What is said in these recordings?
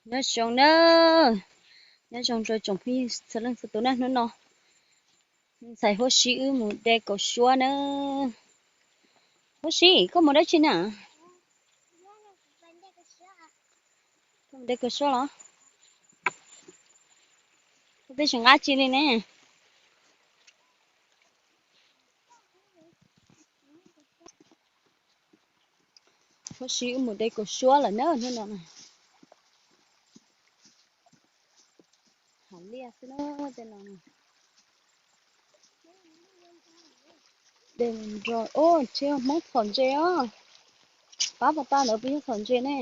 Nyob zoo na, nyob zoo rau tsoom phooj ywg txhua leej txhua tus na. Hnub no ntxhais Huab Sib wb mus de kaus suab na. Huab Sib, koj mus dab tsi na? Koj mus de kaus suab los? Koj twb tsis nqa tsi li ne. Huab Sib wb mus de kaus suab lawm na hnub no. Hav liaj xwb na, tej no. De nro, o, tsis yog Hmoob txhom ntses os. Pab pas tag ntawd puas yog txhom ntses ne?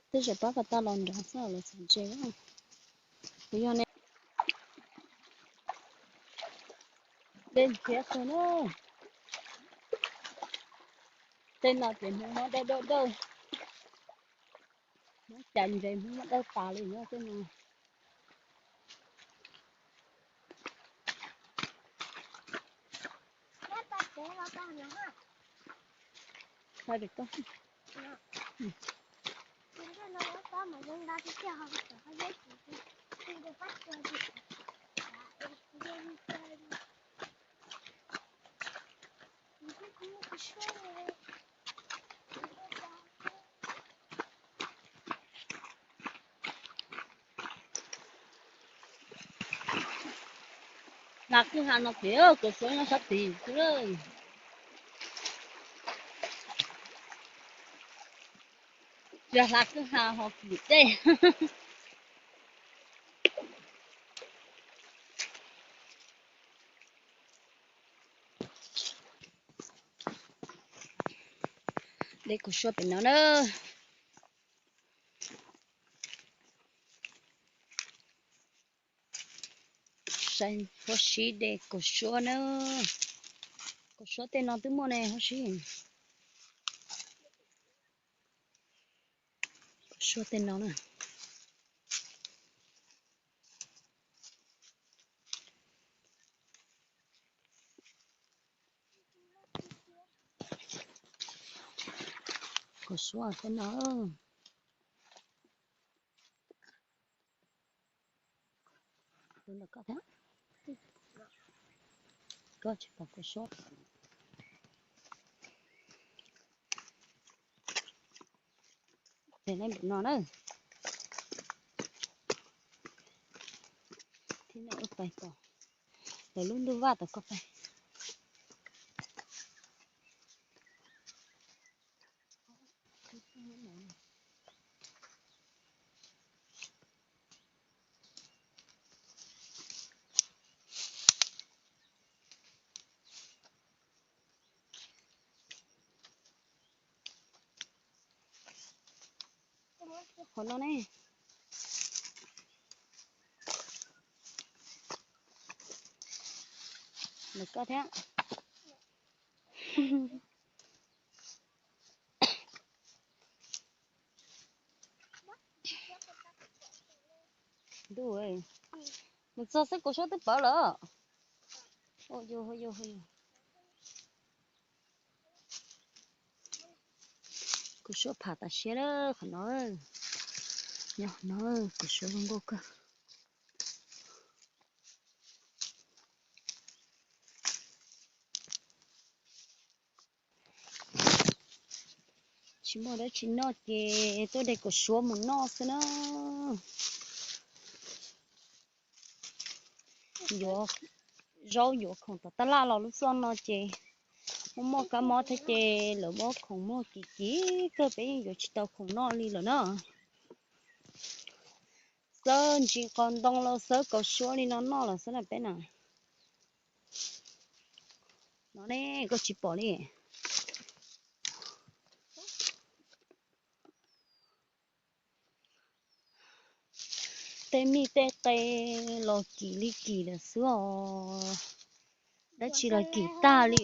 Tej zaum pab pas tag los nrov xwb los txhom ntses. Puas yog ne? De nthiav xwb na. Tej no ces Hmoob muab dawb dawb dawb. Hmoob cas ntses Hmoob muab dawb tas li no tej no. Hla kwj ha no ces kaus suab nyob sab tid xwb. Yog hla kwj ha ho kim dej. De kaus suab pem no na. Saib Huab Sib de kaus suab na. Kaus suab tej no twb muaj ne Huab Sib. Kaus suab tej no na. Kaus suab tej no. Tus ntawm koj thiab. Koj tsis pom kaus suab. Ces nej npam no na. Thib no wb pais tom lawv lub ntuj vaj tom koj pais. Qhov no ne. Lawv koj thiab. Ntuj, mus txog xwb kaus suab twb pawv lawm. Ua yus, ua yus, ua yus. Kaus suab pham tas siab lawm qhov no. Nyob no kaus suab zoo nkauj kawg. Tsis muaj dab tsi noj ces tuaj de kaus suab mus noj xwb na. Yuav zaub yuav khoom tom tab laj los lub xyoo no ces muaj muaj kab mob thiab ces lawv muab khoom muag kim kim kawg peb yeej yuav tsis tau khoom noj li lawm na. Xawb ntsis qos ntoo los xawb kaus suab li no noj lawm xwb na peb na. No ne koj tsis pom li. Tej mij tej qe los kim li kim lawm xwb os. Dab tsi los kim tag li.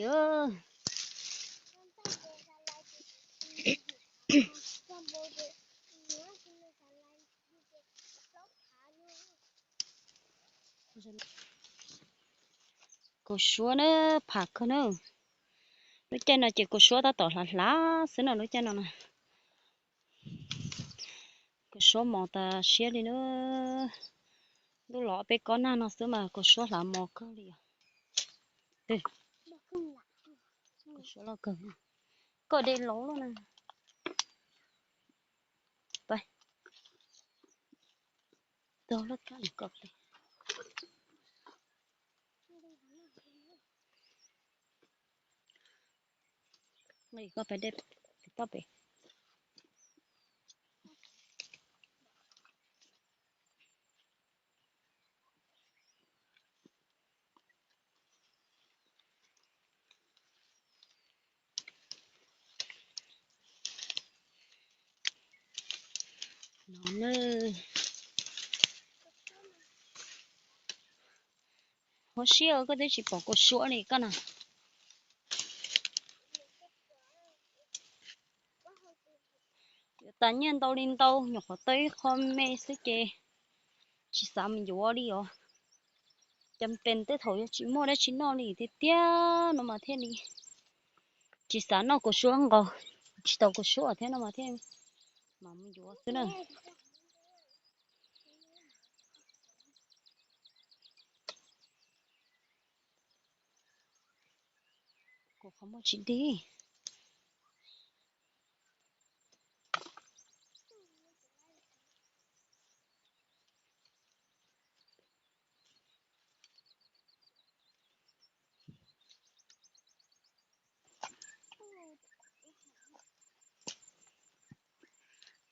Kaus suab na, pham kawg na. Lub caij no ces kua suab tab tom hlav hlav xwb no, lub caij no na. Kua suab mos tas siab li na. Ntuj los peb kob nag no xwb mas kua suab hlav mos kawg li os. Kua suab loj kawg. Koj de laus loj na. Pab, taug laj kab koj pem. Nqis koj pab de toj pem. No na. Huab siab koj twb tsis pom kua suab li koj na. Yuav tas nyiaj ntau li ntau, nyuam qhuav tau ib qho me xwb ces tsis xav mus yuav li os. Cas pem tej thaum yuav tsis muaj dab tsi noj li tiag tiag no mas thiaj li tsis xav noj kua suab nqaus, tsis tau kua suab thiab no mas thiaj mam mus yuav xwb na. Kuv qhov muag tsis dig.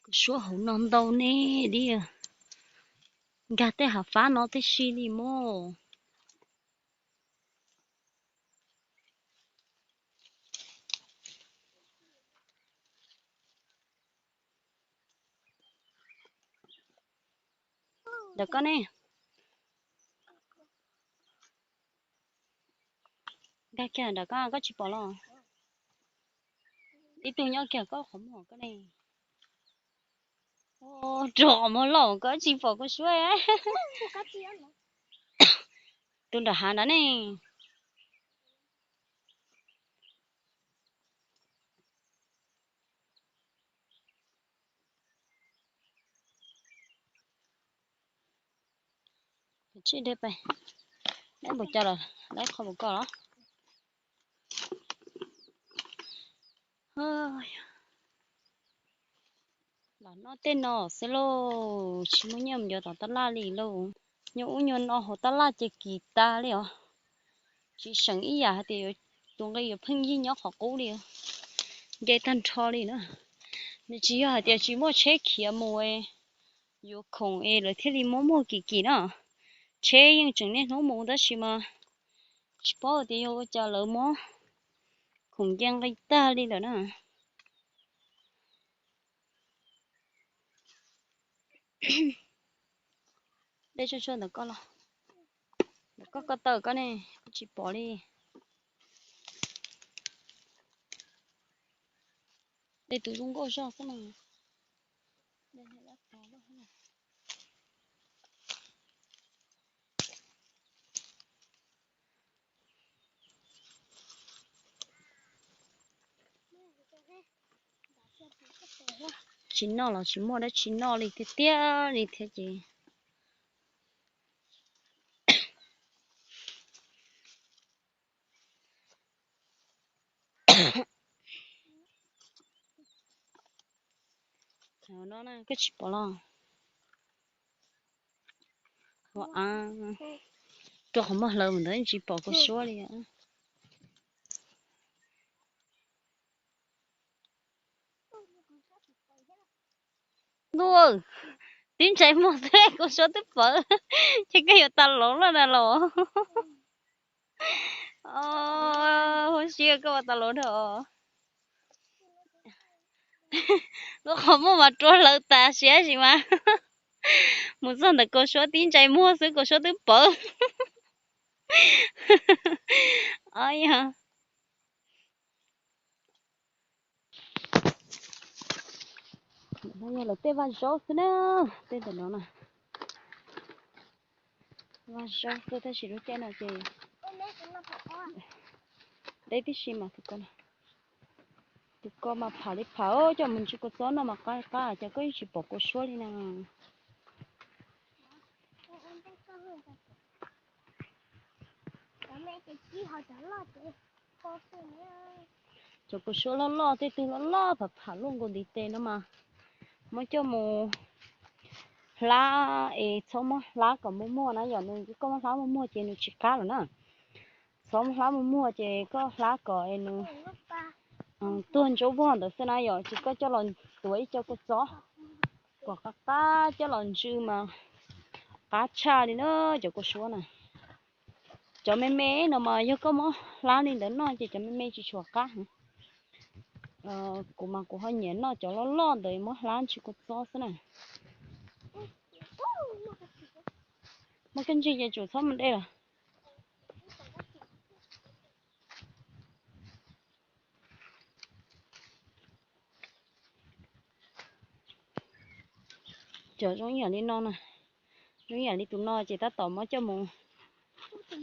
Kua suab hauv no ntau ne li, nkag tej hav fab no tib si li mog. Ntawm koj ne, nkag kiag ntawm koj, koj tsis pom los? Ib tug nyob kiag koj qhov muag koj ne. Rau qhov muag loj koj tsis pom kua suab. Tus nram hav ntawd ne. Tsij deb pais, deb npaum cas lawm, deb qhov npaum ko los? Los noj tej no xwb lauj, tsis muaj nyiaj mus yuav tom tab laj li lauj. Nyuag ub nyuag no hauv tab laj ces kis tas li os. Tsis seem ib yam hais tias tus nqi yuav pheej yig nyob qhov qub li, nce tag nrho li na. Nws tsis yog hais tias tsis muaj tsheb khiav mus yuav khoom es lawv thiaj li muab muag kim kim na. Tsheb yeej tseem niaj hnub mus tab sis mas tsis paub tias yog ua cas lawv muab khoom nce nqi tag li lawm na. Dej tsuag tsuag ntawm koj los? Ntawm koj ko taw koj ne, kuv tsis pom li. Dej tus zoo nkauj zog xwb no. Tsis noj los tsis muaj dab tsi noj li tiag tiag li thiab ces. Thaum no na koj tsis pom los? Ua, rau qhov muag hlawv mus ntawd tsis pom kua suab li. Ntuj, tib ntsais muag xwb kua suab twb pawv, ces koj yuav tas lauv lawm na los? Huab siab koj ua tas lauv dhau. Lub qhov muag mas rua hlawv tas siab sis mas mus txog ntawm kua suab tib ntsais muag xwb kua suab twb pawv. Yog lawv tej vaj zaub xwb na, tej ntawm no na. Vaj zaub xwb tab sis lub caij no ces deb tib si mas tus ko no. Koj mas pham li pham, coj mus ntsis kua txob noj mas qab qab, cas koj yeej tsis pom kua suab li na. Cov kua suab loj loj, tej tug loj loj pham pham luaj nkaus ntiv tes no mas muab coj mus hlab es txhob muab hlab kom muaj muag na, yog nws, koj muab hlab muaj muag ces nws tsis qab lawm na. Txhob muab hlab muaj muag ces koj hlab kom es nws tuag ntsuab vog ntawd xwb na, yog ces koj coj los tuav ib co kua txob kom qab qab coj los ntsw mas qab tshaj li na cov kua suab na. Cov me me no mas yog koj muab hlab li ntawd noj ces cov me me tsis tshua qab. Kuv mas kuv ho nyiam noj cov loj loj ntawd muab hlab ntsis kua txob xwb na. Muaj kab ntsig ces tsum txhob mus de lawm. Cov zoo ib yam li no na, zoo ib yam li tus no ces tab tom muab coj mus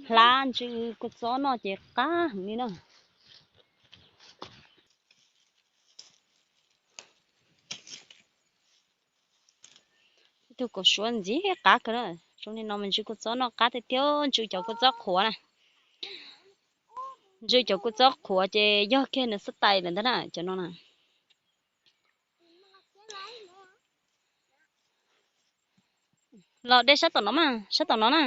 hlab ntsw kua txob noj ces qab heev li na. Ib tug kaus suab ntxim qab kawg na, zoo li no mas ntsw kua txob noj qab tiag tiag, ntsw cov kua txob qhuav na. Ntsw cov kua txob qhuav ces yog kiag nws xab tais lawm ntag na, cov no na. Los de sab tom no mas, sab tom no na.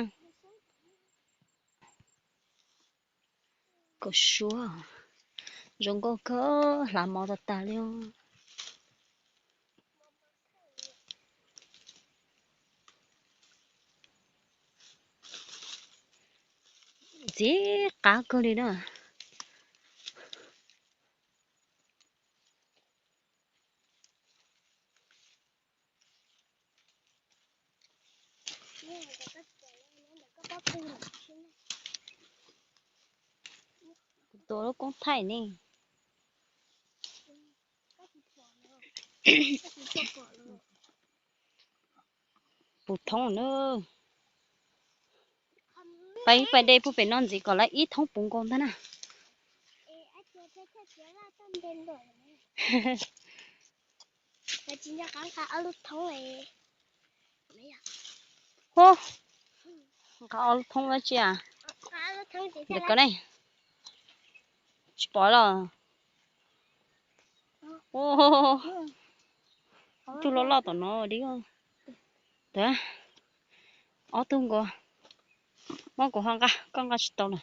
Kaus suab zoo nkauj kawg, hlav mov tas tas li os. Ntxim qab kawg li na. Kuv tua lub koob thaij ne. Puv thoob na. Peb pais de puag pem no ntxiv kom lawv ib thoob puv nkaus ntag na. Hu, nqa ob lub thoob dab tsi a? Ntawm ko ne, tsis pom los. Ib tug loj loj tom no li. Ob tug nkaus, muab kuv ho nqa, koj nqa tsis tau lawm.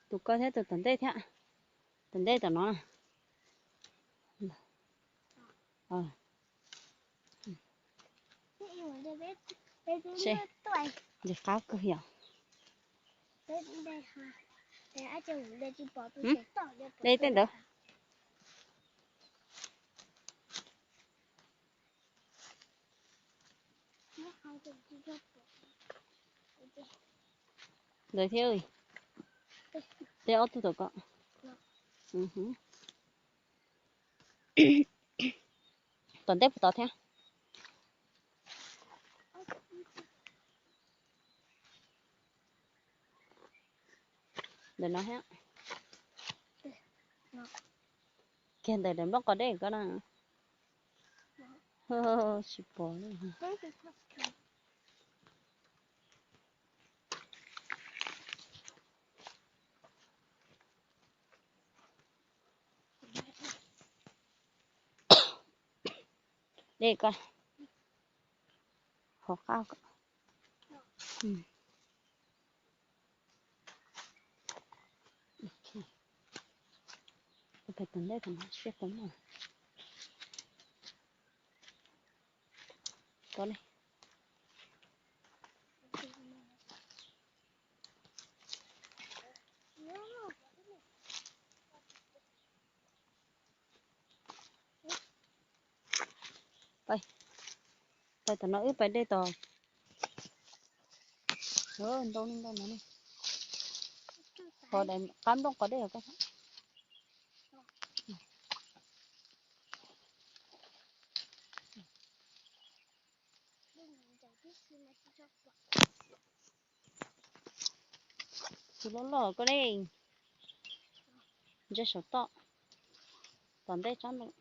Tus ko thiab tus tom ntej thiab, tom ntej tom no. Ntxim qab kawg yom. De tej ntawd. Ntawd thiab, de ob tug tom ko. Tom ntej puas tod thiab? Ntawm no thiab. Kiag ntawm daim nplooj qos dej ko na. Tsis pom li. De ko, hauv qab ko. Pem tom ntej tom no siab pom mas. Ko ne. Pais, pais tom no wb pais de tom ntoo ntoo no ne. Qab nplooj qos dej ko. Tus loj loj koj ne, ntsia saum toj, tom ntej tsob ntoo.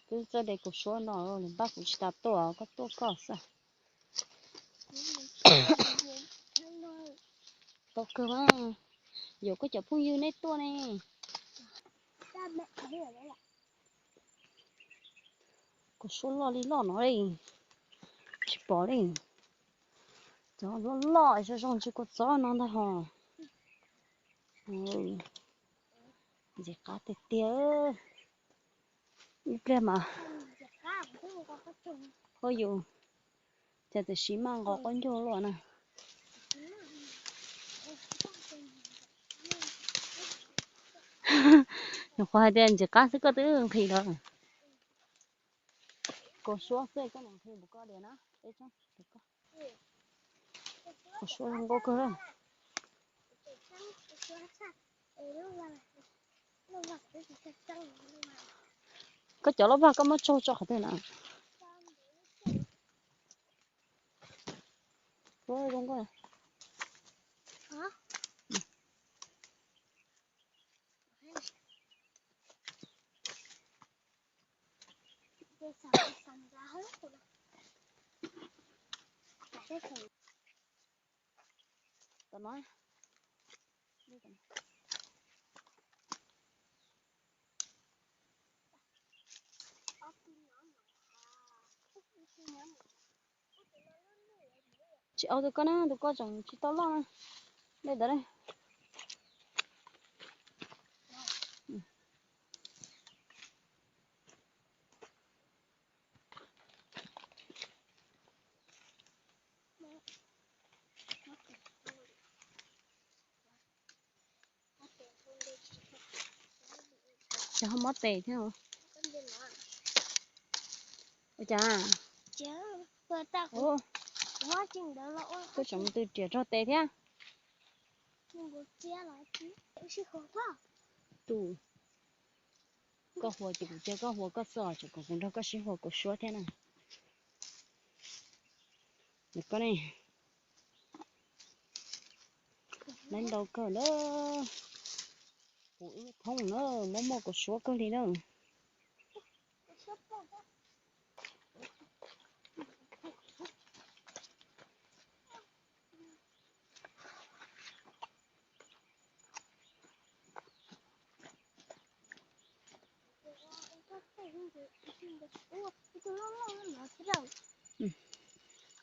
Twb txawj de kaus suab no, npaj kuv tsis tas tuaj, koj tuaj koj xwb. Tau kawg mas, yuav koj cov phooj ywg nej tuaj ne. Kaus suab loj li loj no li, tsis pom li. Cov loj loj zoo zoo tsis kua txob no ntag hos. Ntxim qab tiag tiag. Ib pliag mas, ua yus, cas txawm siv maj nqos qaub ncaug luaj na. Nyuam qhuav hais tias ntxim qab xwb koj twb nqhis lawm. Kaus suab xwb koj mam nqhis npaum ko diam na. Kaus suab zoo nkauj kawg. Koj cov loj vag koj muab tsaug tso qhov twg na? Tsis au tus koj na, tus koj tseem tsis tau loj na. Dej ntawd. Ces ho mob tes thiab. Ua cas? Koj tseem mus tw riam rog tes thiab. Tus, koj hua ces kuv cia koj hua koj xwb, tseem kom kuv nrog koj sib hua kaus suab thiab na. Koj ne, laiv ntau kawg lawm. Kuv ib thoob na, muaj muaj kaus suab kawg li na.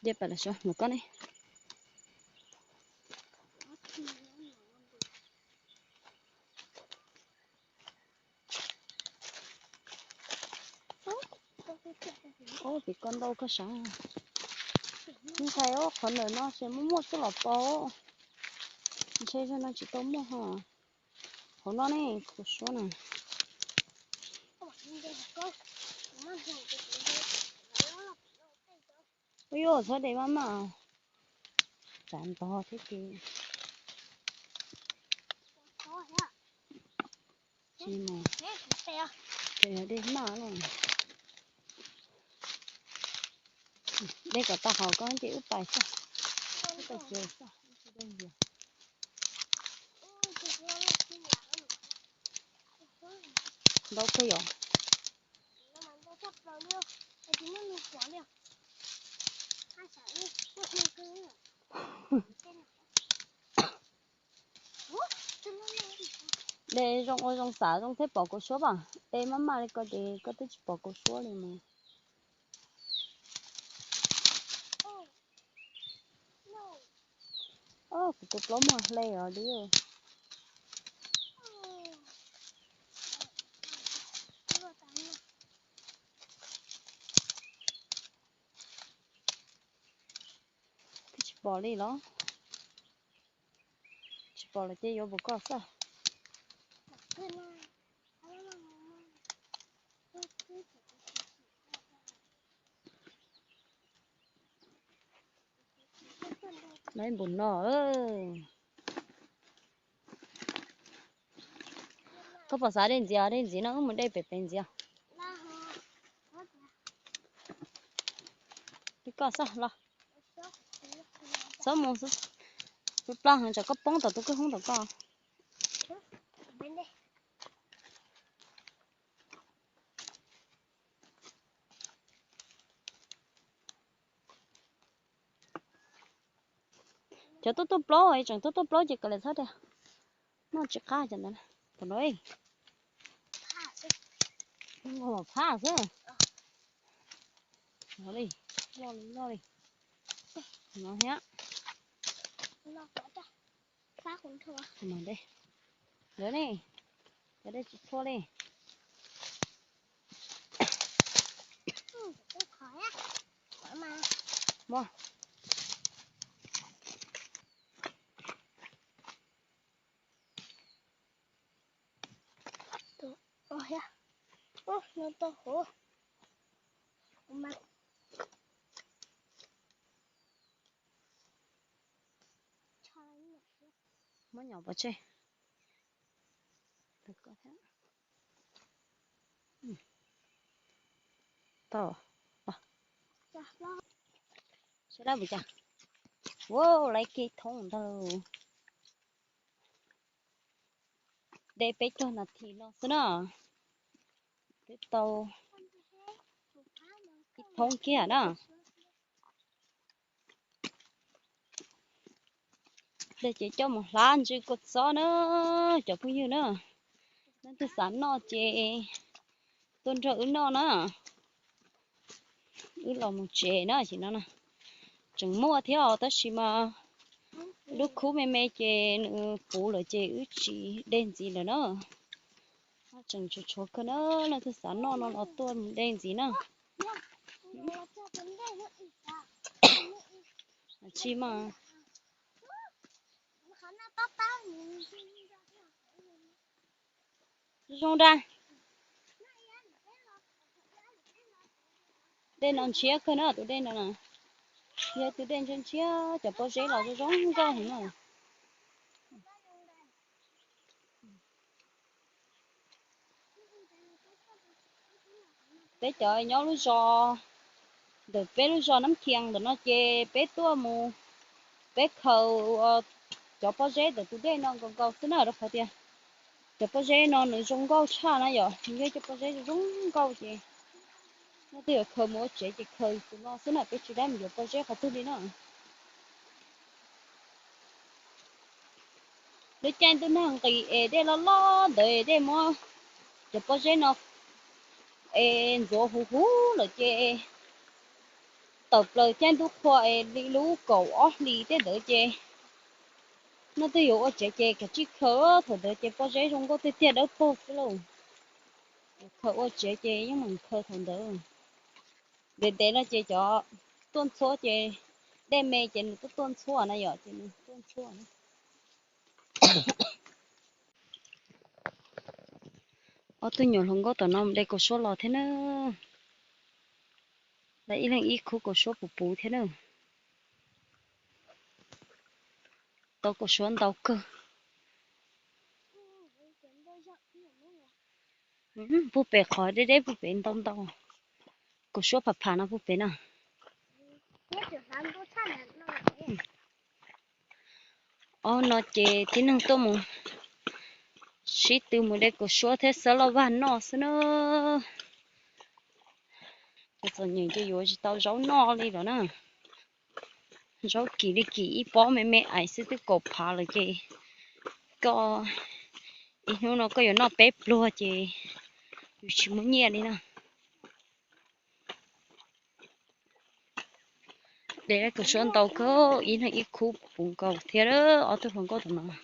Dej pam los sov mus koj ne. Ob pem koj ntau koj sav. Ntshai ob qhov ntawm no ces muaj muaj coj los pov. Ntshe zaum no tsis tau muaj ho. Hauv no ne, kaus suab na. Ua yuav txhob de maj maj, tsav ntog thiab ces. Tsis mus, ces yog dej maj no. Dej kom tag hauv koj ces wb pais xwb. Wb pais tsev xwb, tsis dej ntxias. Ntau kawg yom. De zoo ua zoo xav zoo thiaj pom kaus suab as. De maj maj li ko ces koj twb tsis pom kaus suab li mas. Kuv tus plaub muag hle os li. Twb tsis pom li los? Tsis pom los ces yuav npaum koj xwb. Laiv npaum no. Koj puas xav de ntxiv? De ntxiv no wb mus de pem pem ntxiv. Li koj xwb los. Txhob mus xwb, ploj heev tsam koj poob tom tus kwj hoob tom koj. Cov tuaj tuaj plaub, tseem tuaj tuaj plaub ces kom lawv txhob tias noj tsis qab cov ntawd. Tom no, phaj xwb. Loj li, loj li, loj li. No thiab. Ntawd ne, cov dej tsis txhua li. Muaj. Muab nyom pov tseg. Tau. Saib lab mus cas. Wow, laiv kiag thoob ntag. De peb caug nas this no xwb na, twb tau ib thoob kiag na. Dej ces coj mus hlab ntsw kua txob na, cov phooj ywg na. Leej twg xav noj ces tuaj nrog wb noj na. Wb los mus tsev na, ces no tseem muaj thiab os, tab sis mas lub khub me me ces nws puv lawm ces wb tsis de ntxiv lawm na. Tseem tshuav tshuav kawg na, leej twg xav noj no los tuaj mus de ntxiv na. Tsis mas zoo da. Dej no ntshiab kawg na, tus dej no na, yog tus dej ntshiab ntshiab, cov pob zeb los zoo zoo nkauj heev na. Peb cov nyob lub zos, ntawm peb lub zos Nab Khias ntawm no ces peb tuaj mus, peb khaws cov pob zeb ntawm tus dej no nkaus nkaus xwb na, rau qhov tias cov pob zeb no nws zoo nkauj tshaj na yom, nws yog cov pob zeb zoo nkauj ces leej twg yuav khaws mus ua tsev ces khaws tus no xwb na, peb tsis dab mus yuav pob zeb qhov twg li na. Lub caij ntuj nag nqis es dej loj loj ntawd dej muab cov pob zeb no es ntxuav huv huv lawm ces tawm plaws caij ntuj qhua es li lub kaum ob hlis tej ntawd ces leej twg yuav ua tsev ces kav tsij khaws, thaum ntawd ces pob zeb zoo nkauj tiag tiag dawb paug xwb lauj. Khaws ua tsev ces yeej meem khaws thaum ntawd. Ntev ntev no ces cov tuaj ntxhuab ces dej me ces nws tuaj tuaj ntxhuab na yom, ces nws tuaj ntxhuab. Ob tug nyuam hluas nkauj tom no mus de kaus suab los thiab na. Lawv ib leeg ib khub kaus suab puv puv thiab na. Tau kaus suab ntau kawg. Puag pem qhov deb deb puag pem ntau ntau. Kaus suab pham pham no puag pem na. Ob no ces tib neeg tuaj mus sib tw mus de kaus suab thiab xab laj vaj noj xwb na. Cov txom nyem ces yuav tsis tau zaub noj li lawm na. Zaub kim li kim ib pob me me ais xwb twb kaum phav lawm ces koj ib hnub no koj yuav noj peb pluag ces yus tsis muaj nyiaj li na. De kaus suab ntau kawg, ib leeg ib khub puv nkaus thiab ob tug hluas nkauj tom no.